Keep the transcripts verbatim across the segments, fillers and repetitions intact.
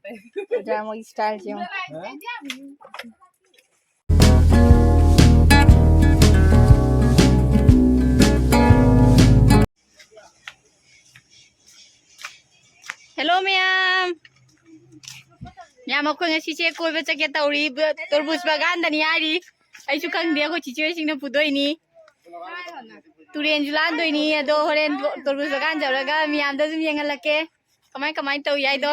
ꯐꯖꯗ꯭ꯔꯥ ꯃꯣꯏꯒꯤ ꯁ꯭ꯇꯥꯏꯜꯁꯦ ꯌꯦꯡꯉꯣ꯫ ꯍꯦꯜꯂꯣ ꯃꯌꯥꯝ꯫ ꯃꯌꯥꯝ, ꯑꯩꯈꯣꯏ ꯉꯁꯤꯁꯦ ꯀꯣꯏꯕ ꯆꯠꯀꯦ ꯇꯧꯔꯤ꯫ ꯕ-, ꯇꯔꯕꯨꯖ ꯕꯒꯥꯟꯗꯅꯤ ꯍꯥꯏꯔꯤ꯫ ꯑꯩꯁꯨ ꯈꯪꯗꯦ, ꯑꯩꯈꯣꯏ ꯆꯤꯆꯦ ꯍꯣꯏꯁꯤꯡꯅ ꯄꯨꯗꯣꯏꯅꯤ꯫ ꯇꯨꯔꯦꯟꯁꯨ ꯂꯥꯟꯗꯣꯏꯅꯤ꯫ ꯑꯗꯣ ꯍꯣꯔꯦꯟ ꯇꯔꯕꯨꯖ ꯕꯒꯥꯟ ꯌꯧꯔꯒ ꯃꯌꯥꯝꯗ ꯑꯗꯨꯝ ꯌꯦꯡꯍꯜꯂꯛꯀꯦ ꯀꯃꯥꯏ ꯀꯃꯥꯏꯅ ꯇꯧꯏ ꯍꯥꯏꯗꯣ꯫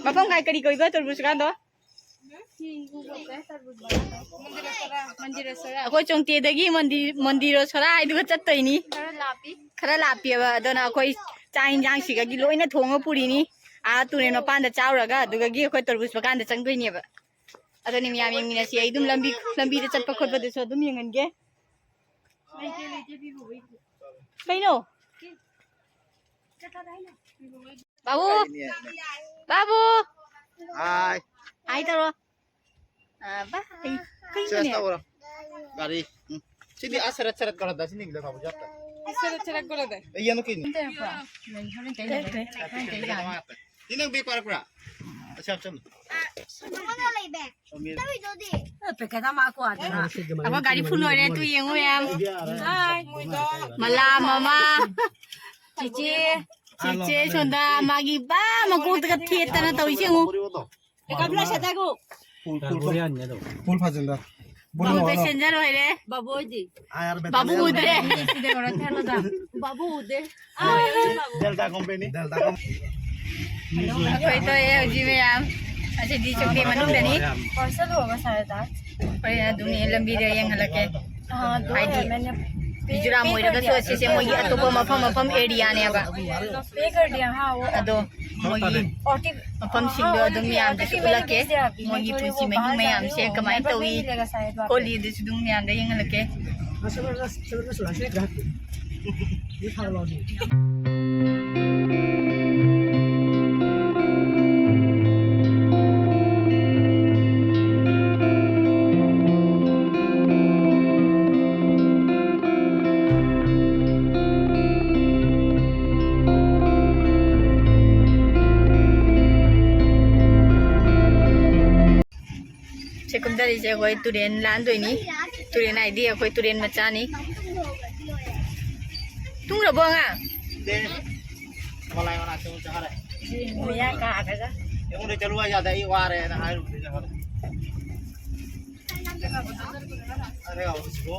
ꯃꯐꯝ ꯀꯥꯏ, ꯀꯔꯤ ꯀꯧꯏꯕ ꯇꯔꯕꯨꯖ ꯕꯒꯥꯟꯗꯣ? ꯑꯩꯈꯣꯏ ꯆꯣꯡꯇꯦꯗꯒꯤ ꯃꯟꯗꯤ-, ꯃꯟꯗꯤꯔ ꯁꯣꯔꯥ ꯍꯥꯏꯗꯨꯒ ꯆꯠꯇꯣꯏꯅꯤ꯫ ꯈꯔ ꯂꯥꯞꯄꯤ꯫ ꯈꯔ ꯂꯥꯞꯄꯤꯑꯕ꯫ ꯑꯗꯨꯅ ꯑꯩꯈꯣꯏ ꯆꯥꯛ ꯌꯦꯟꯁꯥꯡꯁꯤꯒꯒꯤ ꯂꯣꯏꯅ ꯊꯣꯡꯉ ꯄꯨꯔꯤꯅꯤ꯫ ꯑꯥ ꯇꯨꯔꯦꯟ ꯃꯄꯥꯟꯗ ꯆꯥꯎꯔꯒ ꯑꯗꯨꯗꯒꯤ ꯑꯩꯈꯣꯏ ꯇꯔꯕꯨꯖ ꯕꯒꯥꯟꯗ ꯆꯪꯗꯣꯏꯅꯦꯕ꯫ ꯑꯗꯨꯅꯤ ꯃꯌꯥꯝ ꯌꯦꯡꯃꯤꯟꯅꯁꯤ꯫ ꯑꯩ ꯑꯗꯨꯝ ꯂꯝꯕꯤ, ꯂꯝꯕꯤꯗ ꯆꯠꯄ ꯈꯣꯠꯄꯗꯁꯨ ꯑꯗꯨꯝ ꯌꯦꯡꯍꯟꯒꯦ꯫ ꯀꯩꯅꯣ? ꯕꯥꯕꯨ! ꯕꯥꯕꯨ! ꯍꯥꯏ꯫ ꯍꯥꯏ ꯇꯧꯔꯣ꯫ ꯑꯥ, ꯕꯥꯏ꯫ ꯀꯩꯅꯣꯅꯦ? ꯁꯦꯁ ꯇꯧꯔꯣ꯫ ꯒꯥꯔꯤ꯫ ꯎꯝ꯫ ꯁꯤꯗꯤ ꯑꯥ ꯁꯔꯠ ꯁꯔꯠ ꯀꯧꯔꯗ ꯁꯤ ꯅꯤꯡꯂ ꯊꯥꯕ ꯖꯥꯠꯇ꯫ ꯁꯔꯠ ꯁꯔꯠ ꯀꯧꯔꯗ꯫ ꯑꯩ ꯌꯥꯅꯨ ꯀꯩꯅꯣ꯫ ꯁꯤ ꯅꯪ ꯕꯦꯛ ꯄꯥꯏꯔꯛꯄ꯭ꯔꯥ? ꯑꯁꯤ ꯍꯥꯞꯆꯜꯂꯨ꯫ ꯄꯦꯀꯦꯠ ꯑꯃ ꯀꯣ ꯑꯗꯨꯅ꯫ ꯑꯩꯈꯣꯏ ꯒꯥꯔꯤ ꯐꯨꯜ ꯑꯣꯏꯔꯦ, ꯇꯨ ꯌꯦꯡꯉꯨ ꯃꯌꯥꯝ꯫ ꯃꯂꯥ ꯃꯃꯥ, ꯆꯤꯆꯦ, ꯆꯤꯆꯦ ꯁꯣꯟꯗ ꯃꯥꯒꯤ ꯕꯥ ꯃꯀꯣꯛꯇꯒ ꯊꯦꯠꯇꯅ ꯇꯧꯔꯤꯁꯦ ꯌꯦꯡꯉꯨ꯫ ꯐꯨꯜ, ꯐꯨꯜ, ꯐꯨꯜ꯫ ꯐꯨꯜ ꯐꯥꯖꯤꯜꯂꯣ꯫ ꯕꯥꯕꯨ ꯄꯦꯁꯦꯟꯖꯔ ꯑꯣꯏꯔꯦ꯫ ꯕꯥꯕꯨ ꯑꯣꯏꯗꯤ꯫ ꯕꯥꯕꯨ ꯎꯗ꯭ꯔꯦ꯫ ꯕꯥꯕꯨ ꯎꯗꯦ꯫ Delta company. Delta company. ꯑꯩꯈꯣꯏ ꯊꯣꯛꯑꯦ ꯍꯧꯖꯤꯛ ꯃꯌꯥꯝ꯫ ꯑꯁꯤꯗꯤ ꯆꯣꯛꯄꯤ ꯃꯅꯨꯡꯗꯅꯤ꯫ ꯄꯥꯔꯁꯦꯜ ꯍꯣꯒ ꯁꯥꯔꯦ ꯗꯥ꯫ ꯍꯣꯔꯦꯟ ꯑꯗꯨꯝ ꯂꯝꯕꯤꯗ ꯌꯦꯡꯍꯜꯂꯛꯀꯦ꯫ ꯍꯥꯏꯗꯤ ꯃꯤꯖꯣꯔꯥꯝ ꯑꯣꯏꯔꯒꯁꯨ ꯑꯁꯤꯁꯦ ꯃꯣꯏꯒꯤ ꯑꯇꯣꯞꯄ ꯃꯐꯝ ꯃꯐꯝ ꯑꯦꯔꯤꯌꯥꯅꯦꯕ꯫ ꯑꯗꯣ ꯃꯣꯏꯒꯤ ꯃꯐꯝꯁꯤꯡꯗꯣ ꯑꯗꯨꯝ ꯃꯌꯥꯝꯗꯁꯨ ꯎꯠꯂꯛꯀꯦ꯫ ꯃꯣꯏꯒꯤ ꯄꯨꯟꯁꯤ ꯃꯍꯤꯡ ꯃꯌꯥꯝꯁꯦ ꯀꯃꯥꯏꯅ ꯇꯧꯏ ꯈꯣꯠꯂꯤ ꯑꯗꯨꯁꯨ ꯑꯗꯨꯝ ꯃꯌꯥꯝꯗ ꯌꯦꯡꯍꯜꯂꯛꯀꯦ꯫ ꯆꯠꯂꯤꯁꯦ ꯑꯩꯈꯣꯏ ꯇꯨꯔꯦꯟ ꯂꯥꯟꯗꯣꯏꯅꯤ꯫ ꯇꯨꯔꯦꯟ ꯍꯥꯏꯗꯤ ꯑꯩꯈꯣꯏ ꯇꯨꯔꯦꯟ ꯃꯆꯥꯅꯤ꯫ ꯇꯨꯝꯈ꯭ꯔꯕꯣ ꯑꯉꯥꯡ? ꯃꯌꯥ ꯀꯥꯔꯒ꯫ ꯑꯩꯉꯣꯟꯗ ꯆꯠꯂꯨ ꯍꯥꯏ ꯌꯥꯗꯦ, ꯑꯩ ꯋꯥꯔꯦꯅ ꯍꯥꯏꯔꯨꯕꯗꯒꯤ ꯍꯧꯔꯦ꯫ ꯑꯔꯦ, ꯍꯧꯖꯤꯛꯁꯤꯕꯨ꯫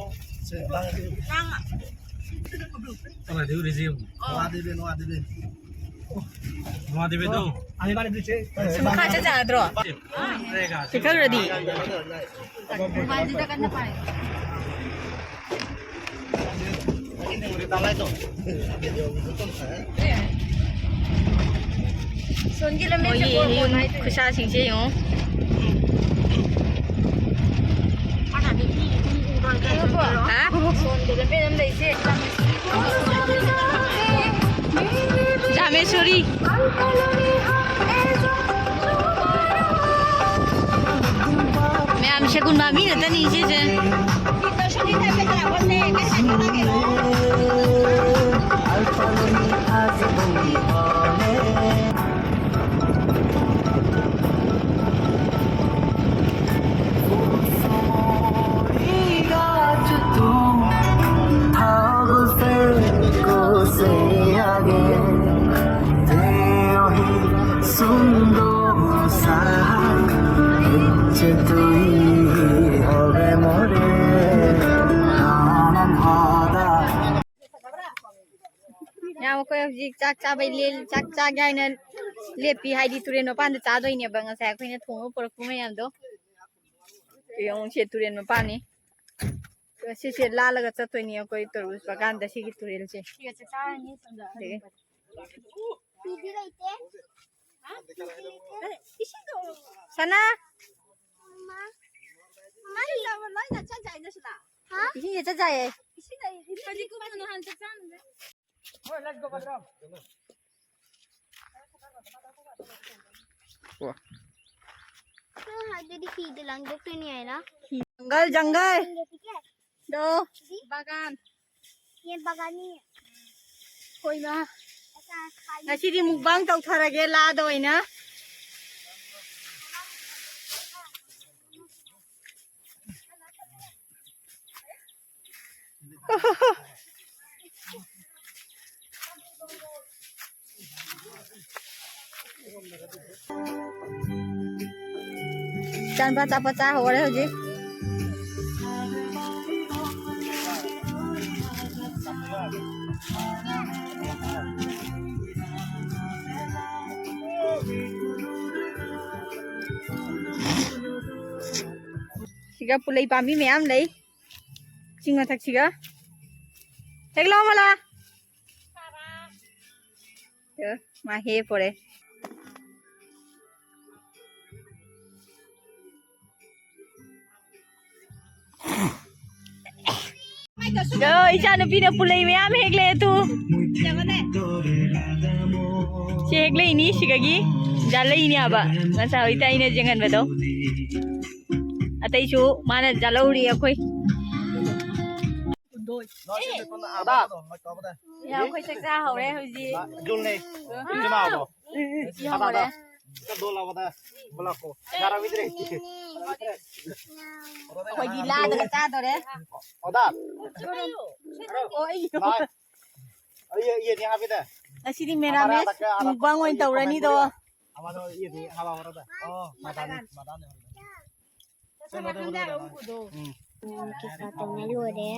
ꯀꯅꯥꯗꯩ ꯎꯔꯤꯁꯤ ꯌꯦꯡꯉꯨ꯫ ꯅꯨꯡꯉꯥꯏꯗꯕꯤ, ꯅꯨꯡꯉꯥꯏꯗꯕꯤ꯫ ꯅꯨꯡꯉꯥꯏꯗꯕꯤꯗꯣ꯫ ꯃꯈꯥ ꯆꯠ ꯌꯥꯗ꯭ꯔꯣ? ꯆꯠꯈ꯭ꯔꯗꯤ꯫ ꯃꯣꯏꯒꯤ ꯌꯨꯝ ꯈꯨꯁꯥꯁꯤꯡꯁꯦ ꯌꯦꯡꯉꯨ꯫ ꯍꯥ? ꯖꯥꯃꯦꯁꯣꯔꯤ꯫ ꯃꯌꯥꯝ ꯁꯦꯒꯨꯟ ꯃꯥꯟꯕꯤ ꯉꯥꯛꯇꯅꯤ ꯏꯆꯦꯁꯦ꯫ ꯌꯥꯝ ꯑꯩꯈꯣꯏ ꯍꯧꯖꯤꯛ ꯆꯥꯛ ꯆꯥꯕꯩ ꯂꯦꯟ-, ꯆꯥꯛ ꯆꯥꯒꯦ ꯍꯥꯏꯅ ꯂꯦꯞꯄꯤ, ꯍꯥꯏꯗꯤ ꯇꯨꯔꯦꯟ ꯃꯄꯥꯟꯗ ꯆꯥꯗꯣꯏꯅꯦꯕ ꯉꯁꯥꯏ ꯑꯩꯈꯣꯏꯅ ꯊꯣꯡꯉꯒ ꯄꯨꯔꯛꯄ ꯃꯌꯥꯝꯗꯣ꯫ ꯌꯦꯡꯉꯨꯁꯦ, ꯇꯨꯔꯦꯟ ꯃꯄꯥꯟꯅꯤ꯫ ꯁꯤꯁꯦ ꯂꯥꯜꯂꯒ ꯆꯠꯇꯣꯏꯅꯤ ꯑꯩꯈꯣꯏ ꯇꯔꯕꯨꯖ ꯕꯥꯒꯥꯟꯗ, ꯁꯤꯒꯤ ꯇꯨꯔꯦꯜꯁꯦ꯫ ꯑꯗꯒꯤ ꯁꯅꯥ꯫ ꯏꯁꯤꯡꯁꯦ ꯆꯠ ꯌꯥꯏꯌꯦ꯫ ꯅꯪ ꯍꯥꯏꯗꯨꯗꯤ ꯍꯤꯗ ꯂꯥꯡꯊꯣꯛꯇꯣꯏꯅꯤ ꯍꯥꯏꯅ꯫ ꯖꯪꯒꯜ, ꯖꯪꯒꯜ꯫ ꯗꯣ꯫ ꯕꯥꯒꯥꯟ꯫ ꯌꯦꯟ ꯕꯥꯒꯥꯟꯅꯤ꯫ ꯍꯣꯏ, ꯃꯥ꯫ ꯉꯁꯤꯗꯤ ꯃꯨꯛꯕꯥꯡ ꯇꯧꯊꯔꯒꯦ ꯂꯥꯗ ꯑꯣꯏꯅ꯫ ꯏꯆꯥꯅꯨꯄꯥ ꯑꯆꯥꯄꯣꯠ ꯆꯥ ꯍꯧꯔꯦ ꯍꯧꯖꯤꯛ꯫ ꯁꯤꯒ ꯄꯨꯂꯩ ꯄꯥꯝꯕꯤ ꯃꯌꯥꯝ ꯂꯩ꯫ ꯆꯤꯡ ꯃꯊꯛꯁꯤꯒ꯫ ꯍꯦꯛꯂꯛꯑꯣ ꯃꯂꯥ꯫ ꯑ, ꯃꯥ ꯍꯦꯛ ꯄꯣꯔꯦ꯫ ꯌꯣ, ꯏꯆꯥ ꯅꯨꯄꯤꯅ ꯄꯨꯂꯩ ꯃꯌꯥꯝ ꯍꯦꯛꯂꯦ ꯇꯨ꯫ ꯁꯤ ꯍꯦꯛꯂꯛꯏꯅꯤ, ꯁꯤꯒꯒꯤ ꯖꯥꯠꯂꯛꯏꯅꯦ ꯍꯥꯏꯕ꯫ ꯉꯁꯥꯏ ꯍꯧꯖꯤꯛꯇ ꯑꯩꯅ ꯌꯦꯡꯍꯟꯕꯗꯣ꯫ ꯑꯇꯩꯁꯨ ꯃꯥꯅ ꯖꯥꯠꯂꯧꯔꯤ ꯑꯩꯈꯣꯏ꯫ ꯌꯥ, ꯑꯩꯈꯣꯏ ꯆꯥꯛ ꯆꯥ ꯍꯧꯔꯦ ꯍꯧꯖꯤꯛ꯫ ꯁꯤ ꯍꯧꯔꯦ꯫ ꯑꯩꯈꯣꯏꯗꯤ ꯂꯥꯗꯒ ꯆꯥꯗꯣꯔꯦ꯫ ꯑꯣ, ꯑꯩ ꯉꯁꯤꯗꯤ ꯃꯦꯔꯥꯃꯦꯁ ꯃꯨꯛꯕꯥꯡ ꯑꯣꯏꯅ ꯇꯧꯔꯅꯤꯗꯣ꯫ ꯎꯝ, ꯀꯩꯀꯥ ꯇꯧꯅ ꯂꯣꯏꯔꯦ꯫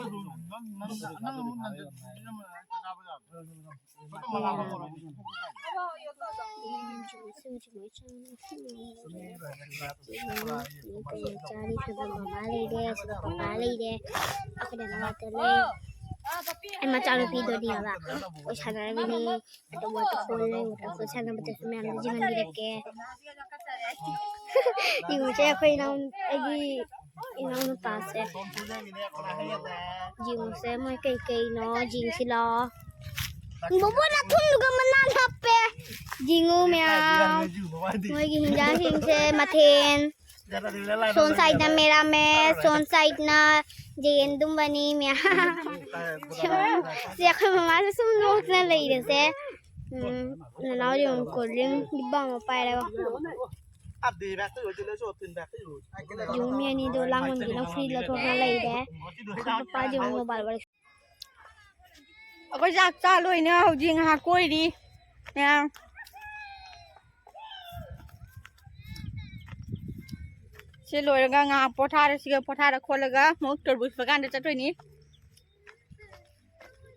ꯆꯥꯔꯤ ꯁꯤꯗ ꯃꯃꯥ ꯂꯩꯔꯦ, ꯁꯤꯗ ꯄꯄꯥ ꯂꯩꯔꯦ, ꯑꯩꯈꯣꯏ ꯗꯗꯥ ꯉꯥꯛꯇ ꯂꯩ꯫ ꯑꯩ ꯃꯆꯥꯅꯨꯄꯤꯗꯨꯅꯦꯕ, ꯑꯩꯈꯣꯏ ꯁꯥꯟꯅꯔꯝꯃꯤꯅꯤ꯫ ꯑꯗꯣ waterfall ꯂꯩ, waterfall ꯁꯥꯟꯅꯕꯗꯁꯨ ꯃꯌꯥꯝꯗ ꯌꯦꯡꯍꯟꯕꯤꯔꯛꯀꯦ꯫ ꯌꯦꯡꯉꯨꯁꯦ, ꯑꯩꯈꯣꯏ ꯏꯅꯥꯎ-, ꯑꯩꯒꯤ ꯏꯅꯥꯎꯅꯨꯄꯥꯁꯦ꯫ ꯌꯦꯡꯉꯨꯁꯦ, ꯃꯣꯏ ꯀꯩꯀꯩꯅꯣ ꯌꯦꯡꯁꯤ ꯂꯥꯛꯑꯣ꯫ ꯕꯣꯕꯣ, ꯅꯥꯊꯨꯟꯗꯨꯒ ꯃꯅꯥ ꯅꯞꯄꯦ꯫ ꯌꯦꯡꯉꯨ ꯃꯌꯥꯝ, ꯃꯣꯏꯒꯤ ꯍꯤꯟꯖꯥꯡꯁꯤꯡꯁꯦ ꯃꯊꯦꯜ꯫ ꯁꯣꯝ ꯁꯥꯏꯠꯅ ꯃꯦꯔꯥꯃꯦꯁ, ꯁꯣꯝ ꯁꯥꯏꯠꯅ ꯌꯦꯟꯗꯨꯝꯕꯅꯤ ꯃꯌꯥꯝ꯫ ꯁꯤ ꯑꯩꯈꯣꯏ ꯃꯃꯥꯁꯦ ꯁꯨꯝ ꯅꯣꯛꯇꯅ ꯂꯩꯔꯤꯁꯦ꯫ ꯎꯝ, ꯅꯅꯥꯎ ꯌꯦꯡꯉꯨ, cold drink ꯗꯤꯕꯥ ꯑꯃ ꯄꯥꯏꯔꯒ꯫ ꯌꯦꯡꯉꯨ, ꯃꯤ ꯑꯅꯤꯗꯣ ꯂꯥꯡꯃꯟꯒꯤꯗꯅ ꯐꯨꯔꯤꯠ ꯂꯧꯊꯣꯛꯇꯅ ꯂꯩꯔꯦ꯫ ꯑꯩꯈꯣꯏ ꯄꯄꯥꯗꯤ ꯌꯦꯡꯉꯨ mobile ꯋꯥꯔꯤ꯫ ꯑꯩꯈꯣꯏ ꯆꯥꯛ ꯆꯥ ꯂꯣꯏꯅ ꯍꯧꯖꯤꯛ ꯉꯥꯏꯍꯥꯛ ꯀꯣꯏꯔꯤ ꯃꯌꯥꯝ꯫ ꯁꯤ ꯂꯣꯏꯔꯒ ꯉꯥꯏꯍꯥꯛ ꯄꯣꯊꯥꯔꯁꯤꯒ, ꯄꯣꯊꯥꯔ ꯈꯣꯠꯂꯒ ꯑꯃꯨꯛ ꯇꯔꯕꯨꯖ ꯕꯒꯥꯟꯗ ꯆꯠꯇꯣꯏꯅꯤ꯫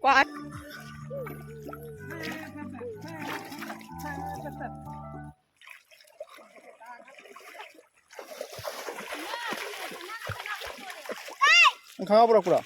ꯀ꯭ꯋꯥ-, ꯅꯪ ꯈꯪꯉꯕ꯭ꯔꯣ ꯄꯨꯔꯥ?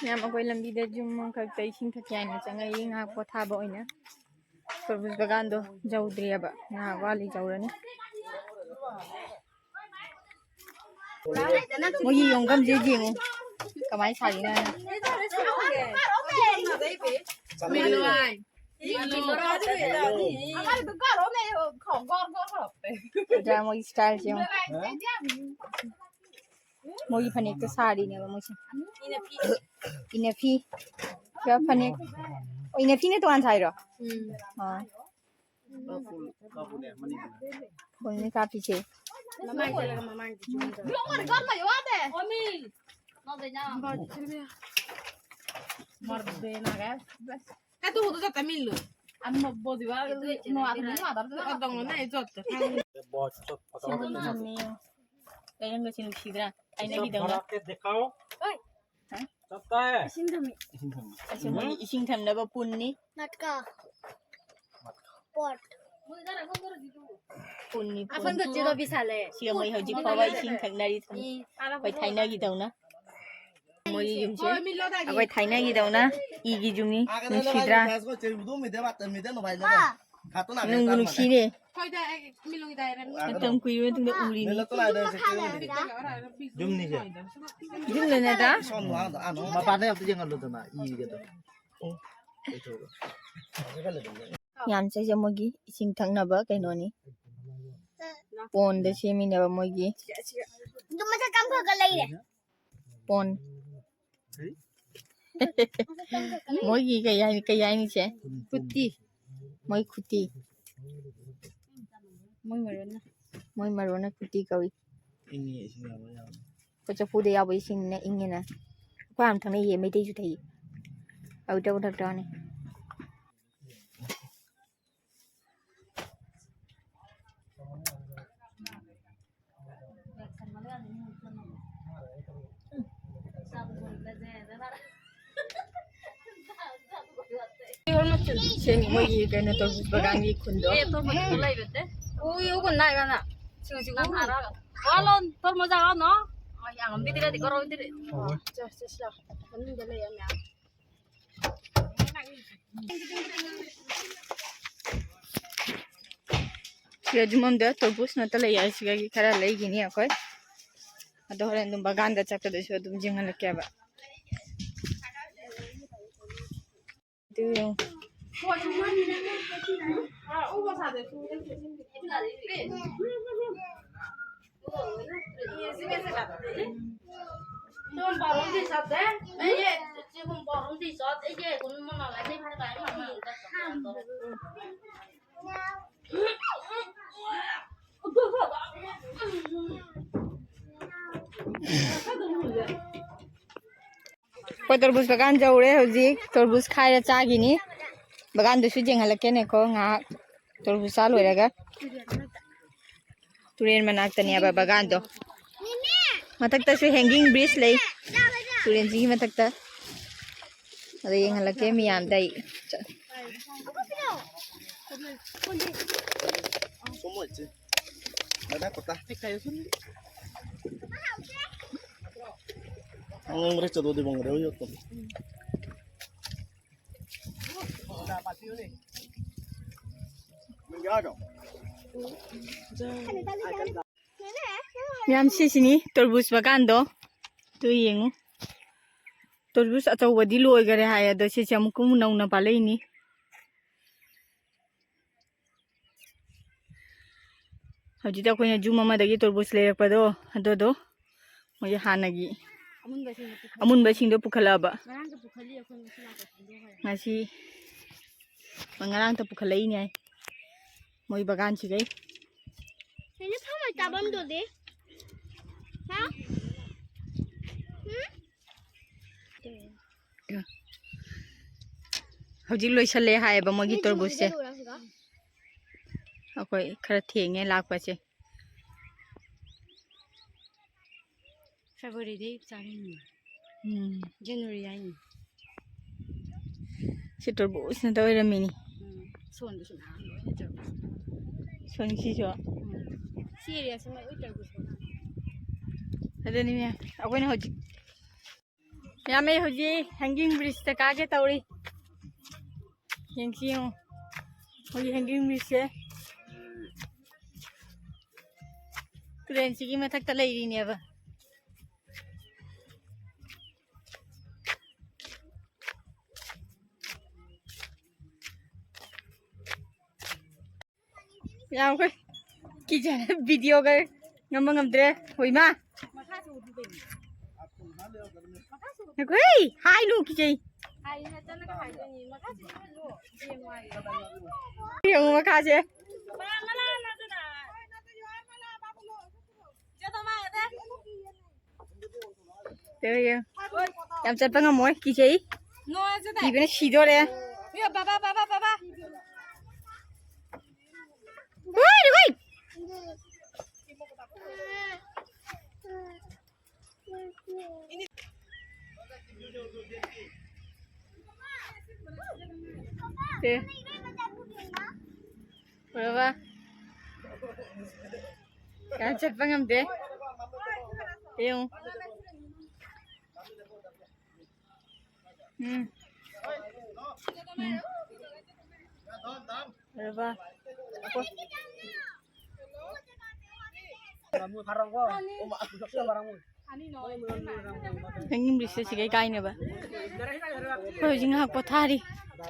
ꯃꯌꯥꯝ, ꯑꯩꯈꯣꯏ ꯂꯝꯕꯤꯗ ꯌꯨꯝ ꯑꯃꯈꯛꯇ ꯏꯁꯤꯡ ꯊꯛꯀꯦ ꯍꯥꯏꯅ ꯆꯪꯉꯛꯏ, ꯉꯥꯏꯍꯥꯛ ꯄꯣꯊꯥꯕ ꯑꯣꯏꯅ꯫ ꯇꯔꯕꯨꯖ ꯕꯒꯥꯟꯗꯣ ꯌꯧꯗ꯭ꯔꯤꯑꯕ, ꯉꯥꯏꯍꯥꯛ ꯋꯥꯠꯂꯤ ꯌꯧꯔꯅꯤ꯫ ꯃꯣꯏꯒꯤ ꯌꯣꯡꯐꯝꯁꯦ ꯌꯦꯡꯉꯨ, ꯀꯃꯥꯏꯅ ꯁꯥꯔꯤꯅꯣ ꯍꯥꯏꯅ꯫ ꯎꯗ꯭ꯔꯥ ꯃꯣꯏꯒꯤ ꯏꯁꯇꯥꯏꯜꯁꯦ ꯌꯦꯡꯉꯨ꯫ ꯃꯣꯏꯒꯤ ꯐꯅꯦꯛꯇꯣ ꯁꯥꯔꯤꯅꯦꯕ ꯃꯣꯏꯁꯦ꯫ ꯏꯅꯐꯤ꯫ ꯏꯅꯐꯤ꯫ ꯁꯤꯗ ꯐꯅꯦꯛ꯫ ꯑꯣ, ꯏꯅꯐꯤꯅ ꯇꯣꯉꯥꯟ ꯁꯥꯏꯔꯣ? ꯎꯝ꯫ ꯑꯥ꯫ ꯐꯨꯜꯅꯤ ꯀꯥꯞꯄꯤꯁꯦ꯫ ꯃꯃꯥꯡ ꯆꯠꯂꯒ ꯃꯃꯥꯡꯒꯤ ꯆꯨꯝꯗ꯭ꯔꯣ? ꯃꯔꯕꯦꯅꯥꯒ꯫ ꯀꯥꯏꯗ ꯍꯧꯗꯣ ꯆꯠꯇ ꯃꯤꯜꯂꯨ꯫ ꯑꯃ ꯕꯣꯗꯤ ꯋꯥ ꯅꯣ ꯑꯗꯨ ꯃꯤ ꯋꯥꯗ ꯑꯗꯨ ꯑꯗꯣ ꯉꯣ ꯅꯥꯏ ꯆꯠꯇ꯫ ꯁꯤꯡꯕꯨ ꯊꯝꯃꯤ꯫ ꯂꯩꯔꯪꯒꯁꯦ ꯅꯨꯡꯁꯤꯗ꯭ꯔꯥ? ꯊꯥꯏꯅꯒꯤꯗꯧꯅ꯫ ꯍꯥ? ꯆꯠꯇꯥꯏ꯫ ꯏꯁꯤꯡ ꯊꯝꯃꯤ꯫ ꯏꯁꯤꯡ ꯊꯝꯃꯤ꯫ ꯑꯁꯤ ꯃꯣꯏꯒꯤ ꯏꯁꯤꯡ ꯊꯝꯅꯕ ꯄꯨꯟꯅꯤ꯫ ꯃꯠꯀꯥ꯫ ꯄꯣꯠ꯫ ꯄꯨꯟꯅꯤ, ꯄꯨꯟ꯫ ꯑꯐꯟꯗꯣ ꯆꯦꯗꯣ ꯕꯤꯁꯥꯜꯂꯦ꯫ ꯁꯤꯒ ꯃꯣꯏ ꯍꯧꯖꯤꯛ ꯐꯥꯎꯕ ꯏꯁꯤꯡ ꯊꯛꯅꯔꯤ꯫ ꯎꯝ꯫ ꯑꯩꯈꯣꯏ ꯊꯥꯏꯅꯒꯤꯗꯧꯅ꯫ ꯃꯣꯏꯒꯤ ꯌꯨꯝꯁꯦ ꯑꯩꯈꯣꯏ ꯊꯥꯏꯅꯒꯤꯗꯧꯅ ꯏꯒꯤ ꯌꯨꯝꯅꯤ꯫ ꯅꯨꯡꯁꯤꯗ꯭ꯔꯥ? ꯅꯨꯡꯕꯨ ꯅꯨꯡꯁꯤꯅꯦ꯫ ꯃꯇꯝ ꯀꯨꯏꯔꯕ ꯃꯇꯨꯡꯗ ꯎꯔꯤꯅꯤ꯫ ꯌꯨꯝꯅꯤꯁꯦ꯫ ꯌꯨꯝ ꯂꯣꯏꯅꯗ? ꯃꯄꯥꯟꯗ ꯑꯝꯇ ꯌꯦꯡꯍꯜꯂꯨꯗꯅ, ꯏꯒꯗꯣ꯫ ꯌꯥꯝ ꯆꯩꯁꯦ ꯃꯣꯏꯒꯤ ꯏꯁꯤꯡ ꯊꯛꯅꯕ ꯀꯩꯅꯣꯅꯤ꯫ ꯄꯣꯟꯗ ꯁꯦꯝꯃꯤꯅꯦꯕ ꯃꯣꯏꯒꯤ꯫ ꯑꯗꯨ ꯃꯊꯛ ꯀꯥꯡꯈꯠꯂ ꯂꯩꯔꯦ꯫ ꯄꯣꯟ꯫ ꯃꯣꯏꯒꯤ ꯀꯩ ꯍꯥꯏ-, ꯀꯩ ꯍꯥꯏꯅꯤ ꯁꯦ? ꯈꯨꯇꯤ꯫ ꯃꯣꯏ ꯈꯨꯇꯤ꯫ ꯃꯣꯏ ꯃꯔꯣꯟꯅ꯫ ꯃꯣꯏ ꯃꯔꯣꯟꯅ ꯈꯨꯇꯤ ꯀꯧꯏ꯫ ꯏꯪꯉꯤ ꯏꯁꯤꯡ ꯌꯥꯝ ꯌꯥꯝ꯫ ꯑꯩꯈꯣꯏ ꯆꯐꯨꯗ ꯌꯥꯎꯕ ꯏꯁꯤꯡꯅꯤꯅ ꯏꯪꯉꯤꯅ꯫ ꯑꯩꯈꯣꯏ ꯌꯥꯝ ꯊꯛꯅꯩꯌꯦ, ꯃꯩꯇꯩꯁꯨ ꯊꯛꯏ꯫ ꯑꯗꯨ ꯇꯧ ꯊꯛꯇ꯭ꯔꯣꯅꯦ? ꯁꯦ, ꯃꯣꯏꯒꯤ ꯀꯩꯅꯣ ꯇꯧꯕ ꯕꯒꯥꯟꯒꯤ ꯈꯨꯟꯗꯣ꯫ ꯑꯦ, ꯑꯇꯣꯞꯄꯗꯁꯨ ꯂꯩꯕꯅꯦ꯫ ꯎ, ꯎ, ꯎ, ꯅꯥꯏ, ꯅꯥꯏ꯫ ꯁꯤꯡ, ꯁꯤꯡ, ꯎ꯫ ꯋꯥꯂꯣꯟ, ꯇꯣꯔꯃꯣꯖ ꯍꯥꯎꯅꯣ? ꯑꯣ, ꯌꯥꯝ ꯑꯃ ꯄꯤꯗ꯭ꯔꯗꯤ ꯀꯣꯔꯣ ꯄꯤꯗ꯭ꯔꯗꯤ꯫ ꯆꯣ, ꯆꯣ, ꯆꯣ꯫ ꯃꯅꯨꯡꯗ ꯂꯩ ꯌꯥꯝ ꯌꯥꯝ꯫ ꯁꯤꯒ ꯌꯨꯝ ꯑꯝꯗ ꯇꯔꯕꯨꯖ ꯅꯠꯇ ꯂꯩ ꯍꯥꯏꯁꯤꯒꯒꯤ ꯈꯔ ꯂꯩꯈꯤꯅꯤ ꯑꯩꯈꯣꯏ꯫ ꯑꯗꯣ ꯍꯣꯔꯦꯟ ꯑꯗꯨꯝ ꯕꯒꯥꯟꯗ ꯆꯠꯄꯗꯁꯨ ꯑꯗꯨꯝ ꯌꯦꯡꯍꯜꯂꯛꯀꯦꯕ꯫ ꯑꯗꯨ ꯌꯦꯡꯉꯨ꯫ ꯑꯩꯈꯣꯏ ꯇꯔꯕꯨꯖ ꯕꯒꯥꯟ ꯌꯧꯔꯦ ꯍꯧꯖꯤꯛ꯫ ꯇꯔꯕꯨꯖ ꯈꯥꯏꯔ ꯆꯥꯈꯤꯅꯤ꯫ ꯕꯒꯥꯟꯗꯨꯁꯨ ꯌꯦꯡꯍꯜꯂꯛꯀꯦꯅꯦꯀꯣ ꯉꯥꯏꯍꯥꯛ꯫ ꯇꯔꯕꯨꯖ ꯆꯥ ꯂꯣꯏꯔꯒ꯫ ꯇꯨꯔꯦꯟ ꯃꯅꯥꯛꯇꯅꯦꯕ ꯕꯒꯥꯟꯗꯣ꯫ ꯃꯊꯛꯇꯁꯨ hanging bridge ꯂꯩ꯫ ꯇꯨꯔꯦꯟꯁꯤꯒꯤ ꯃꯊꯛꯇ꯫ ꯑꯗꯣ ꯌꯦꯡꯍꯜꯂꯛꯀꯦ ꯃꯤꯌꯥꯝꯗ ꯑꯩ꯫ Ang mereka tuh di bangga ya tuh. ꯃꯌꯥꯝ, ꯁꯤꯁꯤꯅꯤ ꯇꯔꯕꯨꯖ ꯕꯒꯥꯟꯗꯣ꯫ ꯑꯗꯨ ꯌꯦꯡꯉꯨ꯫ ꯇꯔꯕꯨꯖ ꯑꯆꯧꯕꯗꯤ ꯂꯣꯏꯈꯔꯦ ꯍꯥꯏ, ꯑꯗꯣ ꯁꯤꯁꯦ ꯑꯃꯨꯛꯀ ꯑꯃꯨꯛ ꯅꯧꯅ ꯄꯥꯜꯂꯛꯏꯅꯤ꯫ ꯍꯧꯖꯤꯛꯇ ꯑꯩꯈꯣꯏꯅ ꯌꯨꯝ ꯑꯃꯗꯒꯤ ꯇꯔꯕꯨꯖ ꯂꯩꯔꯛꯄꯗꯣ, ꯑꯗꯨꯗꯣ ꯃꯣꯏꯒꯤ ꯍꯥꯟꯅꯒꯤ ꯑꯃꯨꯟꯕꯁꯤꯡꯗꯣ ꯄꯨꯈꯠꯂꯛꯑꯕ꯫ ꯉꯁꯤ ꯉꯔꯥꯡꯇ ꯄꯨꯈꯠꯂꯛꯏꯅꯦ ꯍꯥꯏ, ꯃꯣꯏ ꯕꯒꯥꯟꯁꯤꯗꯩ꯫ ꯀꯩꯅꯣ ꯐꯝꯃ ꯆꯥꯐꯝꯗꯨꯗꯤ? ꯍꯥ? ꯎꯝ? ꯍꯧꯖꯤꯛ ꯂꯣꯏꯁꯜꯂꯦ ꯍꯥꯏꯌꯦꯕ ꯃꯣꯏꯒꯤ ꯇꯔꯕꯨꯖꯁꯦ꯫ ꯑꯩꯈꯣꯏ ꯈꯔ ꯊꯦꯡꯉꯦ ꯂꯥꯛꯄꯁꯦ꯫ ꯐꯦꯕ꯭ꯔꯨꯋꯥꯔꯤꯗꯩ ꯆꯥꯅꯤꯡꯉꯤ꯫ ꯎꯝ꯫ ꯖꯅꯋꯥꯔꯤ ꯍꯥꯏꯅꯤ꯫ ꯁꯤ ꯇꯔꯕꯨꯖ ꯉꯥꯛꯇ ꯑꯣꯏꯔꯝꯃꯤꯅꯤ꯫ ꯎꯝ꯫ ꯁꯣꯟꯕꯁꯨ ꯃꯌꯥꯝ ꯂꯣꯏꯅ ꯇꯔꯕꯨꯖ꯫ ꯁꯣꯟ ꯁꯤꯁꯨ? ꯎꯝ꯫ ꯁꯤ ꯑꯦꯔꯤꯌꯥꯁꯤ ꯂꯣꯏ ꯇꯔꯕꯨꯖ ꯉꯥꯛꯇ꯫ ꯑꯗꯨꯅꯤ ꯃꯌꯥꯝ, ꯑꯩꯈꯣꯏꯅ ꯍꯧꯖꯤꯛ ꯌꯥꯝꯃꯦ ꯍꯧꯖꯤꯛ ꯍꯦꯡꯒꯤꯡ ꯕ꯭ꯔꯤꯖꯇ ꯀꯥꯒꯦ ꯇꯧꯔꯤ꯫ ꯌꯦꯡꯁꯤ ꯌꯦꯡꯉꯨ꯫ ꯍꯧꯖꯤꯛ ꯍꯦꯡꯒꯤꯡ ꯕ꯭ꯔꯤꯖꯁꯦ ꯇꯨꯔꯦꯟꯁꯤꯒꯤ ꯃꯊꯛꯇ ꯂꯩꯔꯤꯅꯦꯕ꯫ ꯌꯥꯝꯈ꯭ꯔꯦ꯫ ꯀꯤꯖꯔꯦ, ꯚꯤꯗꯤꯑꯣꯒ ꯅꯝꯕ ꯉꯝꯗ꯭ꯔꯦ꯫ ꯍꯣꯏ, ꯏꯃꯥ꯫ ꯉꯥꯏꯈꯣꯍꯦ, ꯍꯥꯏꯅꯨ, ꯀꯤꯖꯩ꯫ ꯌꯦꯡꯉꯨ ꯃꯈꯥꯁꯦ꯫ ꯌꯥꯝ ꯆꯠꯄ ꯉꯝꯃꯣꯏ, ꯀꯤꯖꯩ꯫ ꯀꯤꯕꯅ ꯁꯤꯗꯣꯔꯦ꯫ ꯍꯨꯏ, ꯍꯨꯏ꯫ ꯁꯦ꯫ ꯎꯔꯕ? ꯌꯥꯝ ꯆꯠꯄ ꯉꯝꯗꯦ꯫ ꯌꯦꯡꯉꯨ꯫ ꯎꯝ꯫ ꯎꯝ꯫ ꯔꯕꯥ꯫ ꯍꯤꯡꯒꯤꯡ ꯕ꯭ꯔꯤꯖꯁꯦ ꯁꯤꯒꯩ ꯀꯥꯏꯅꯦꯕ꯫ ꯑꯩꯈꯣꯏ ꯍꯧꯖꯤꯛ ꯉꯥꯏꯍꯥꯛ ꯄꯣꯊꯥꯔꯤ꯫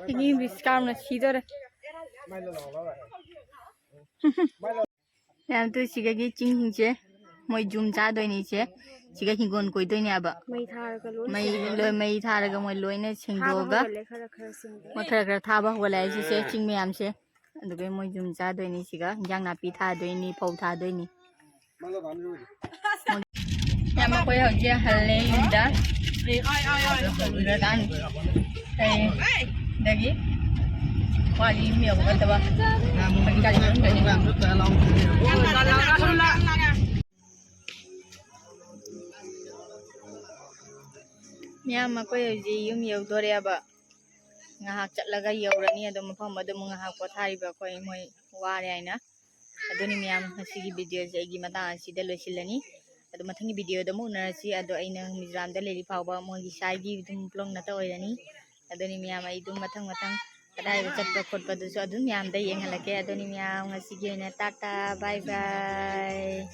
ꯍꯤꯡꯒꯤꯡ ꯕ꯭ꯔꯤꯖ ꯀꯥꯕꯅ ꯁꯤꯗꯣꯔꯦ꯫ ꯌꯥꯝ ꯇꯨ ꯁꯤꯒꯒꯤ ꯆꯤꯡꯁꯤꯡꯁꯦ ꯃꯣꯏ ꯖꯨꯝ ꯆꯥꯗꯣꯏꯅꯤ ꯏꯆꯦ꯫ ꯁꯤꯒ ꯍꯤꯡꯒꯣꯜ ꯀꯣꯏꯗꯣꯏꯅꯦꯕ꯫ ꯃꯩ ꯊꯥꯔꯒ ꯂꯣꯏ ꯃꯩ ꯁꯦꯡꯗꯣꯛꯑꯅꯤ꯫ ꯂꯣꯏ, ꯃꯩ ꯊꯥꯔꯒ ꯃꯣꯏ ꯂꯣꯏꯅ ꯊꯥꯕ ꯁꯦꯡꯗꯣꯛꯑꯒ ꯍꯧꯒꯠꯂꯦ, ꯈꯔ ꯈꯔ ꯁꯦꯡꯗꯣꯛꯑꯦ꯫ ꯃꯣꯏ ꯈꯔ ꯈꯔ ꯊꯥꯕ ꯍꯧꯒꯠꯂꯛꯑꯦ ꯁꯤꯁꯦ ꯆꯤꯡ ꯃꯌꯥꯝꯁꯦ꯫ ꯑꯗꯨꯒ ꯃꯣꯏ ꯖꯨꯝ ꯆꯥꯗꯣꯏꯅꯤ ꯁꯤꯒ ꯏꯟꯖꯥꯡ ꯅꯥꯄꯤ ꯊꯥꯗꯣꯏꯅꯤ, ꯐꯧ ꯊꯥꯗꯣꯏꯅꯤ꯫ ꯌꯥꯝ ꯑꯩꯈꯣꯏ ꯍꯧꯖꯤꯛ ꯍꯜꯂꯦ ꯌꯨꯝꯗ꯫ ꯍꯜꯂꯀꯥꯟ ꯑꯩ ꯑꯗꯒꯤ ꯋꯥꯠꯂꯤ ꯌꯨꯝ ꯌꯧꯒꯗꯕ꯫ ꯃꯌꯥꯝ ꯑꯩꯈꯣꯏ ꯍꯧꯖꯤꯛ ꯌꯨꯝ ꯌꯧꯗꯣꯔꯦꯕ꯫ ꯉꯥꯏꯍꯥꯛ ꯆꯠꯂꯒ ꯌꯧꯔꯅꯤ꯫ ꯑꯗꯣ ꯃꯐꯝ ꯑꯗꯨꯝ ꯉꯥꯏꯍꯥꯛ ꯄꯣꯊꯥꯔꯤꯕ ꯑꯩꯈꯣꯏ ꯃꯣꯏ ꯋꯥꯔꯦ ꯍꯥꯏꯅ꯫ ꯑꯗꯨꯅꯤ ꯃꯌꯥꯝ, ꯉꯁꯤꯒꯤ ꯚꯤꯗꯤꯑꯣꯁꯦ ꯑꯩꯒꯤ ꯃꯇꯥꯡ ꯑꯁꯤꯗ ꯂꯣꯏꯁꯤꯜꯂꯅꯤ꯫ ꯑꯗꯣ ꯃꯊꯪꯒꯤ ꯚꯤꯗꯤꯑꯣꯗ ꯑꯃꯨꯛ ꯎꯅꯔꯁꯤ꯫ ꯑꯗꯣ ꯑꯩꯅ ꯃꯤꯖꯣꯔꯥꯝꯗ ꯂꯩꯔꯤ ꯐꯥꯎꯕ ꯃꯣꯏꯒꯤ ꯁꯥꯏꯒꯤ ꯑꯗꯨꯝ vlog ꯅꯠꯇ ꯑꯣꯏꯔꯅꯤ꯫ ꯑꯗꯨꯅꯤ ꯃꯌꯥꯝ, ꯑꯩ ꯑꯗꯨꯝ ꯃꯊꯪ ꯃꯊꯪ ꯀꯗꯥꯏꯗ ꯆꯠꯄ ꯈꯣꯠꯄꯗꯨꯁꯨ ꯑꯗꯨꯝ ꯃꯌꯥꯝꯗ ꯌꯦꯡꯍꯜꯂꯛꯀꯦ꯫ ꯑꯗꯨꯅꯤ ꯃꯌꯥꯝ, ꯉꯁꯤꯒꯤ ꯑꯣꯏꯅ ꯇꯥꯇꯥ, bye bye꯫